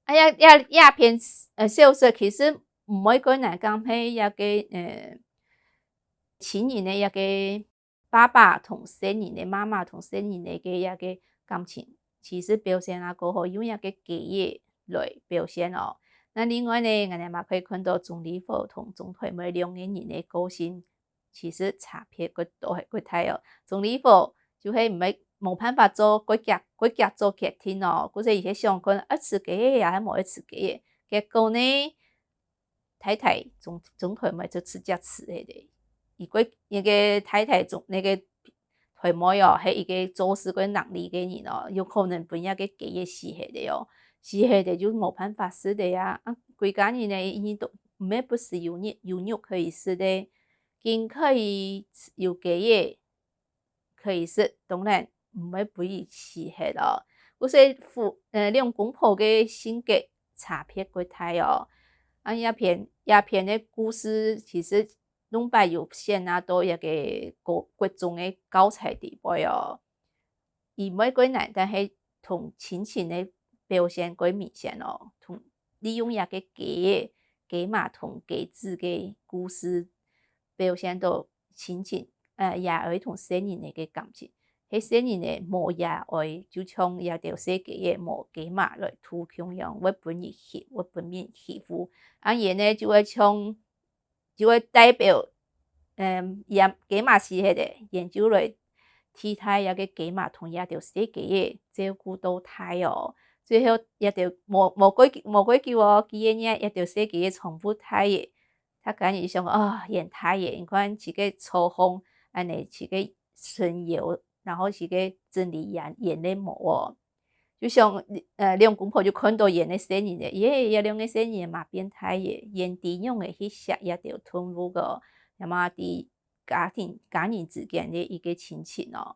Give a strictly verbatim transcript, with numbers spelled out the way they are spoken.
啊，這這這篇呃小說其實毋會過難講，係一個呃親人个一個爸爸同細人个、媽媽同細人个个一個感情，其實表現啊過好，用一個雞仔來表現哦。那另外呢，𠊎等嘛可以看到鍾理和同鍾台妹兩個人个個性，其實差別過多係過大哦。鍾理和就係毋會無辦法做過遽過遽做決定哦，故所佢係想看愛飼雞仔也係無愛飼雞仔，結果呢，太太鍾鍾台妹就直接飼忒了。佢个該個太太鍾該個台妹哦，係一個做事个能力个人哦，有可能分該個雞仔死忒了哦，死忒了就無辦法飼了啊。啊歸家人呢，佢都毋係不時有肉有肉可以食个，緊可以有雞仔 可以食，當然毋會分佢死忒哦。故所夫呃兩公婆个性格差別過大哦。啊這篇這篇个故事其實攏擺有顯啊到一個國國中个教材底背哦。佢毋會過難，但係同親情个表現過明顯哦，同利用這個雞雞嫲同雞子个故事表現到親情呃爺哀同細人仔个感情。係細人仔無爺哀，就像這兜細雞仔無雞嫲來渡共樣，會分人欺會分人欺負。啊佢呢就會像就會代表嗯佢雞嫲死忒了，佢就來替代這個雞嫲同這兜細雞仔照顧到大哦。最後這兜無無幾無幾久哦，佢个這兜細雞仔全部大了。 大家人想啊，佢大了，你看佢个操控，恁呢佢个神遊，然後佢个整理園園个無哦。就像呃兩公婆就看到佢个細人仔，耶，佢兩個細人仔嘛變大了，佢知仰仔去惜這兜動物个，也嘛知家庭家人之間个一個親情哦。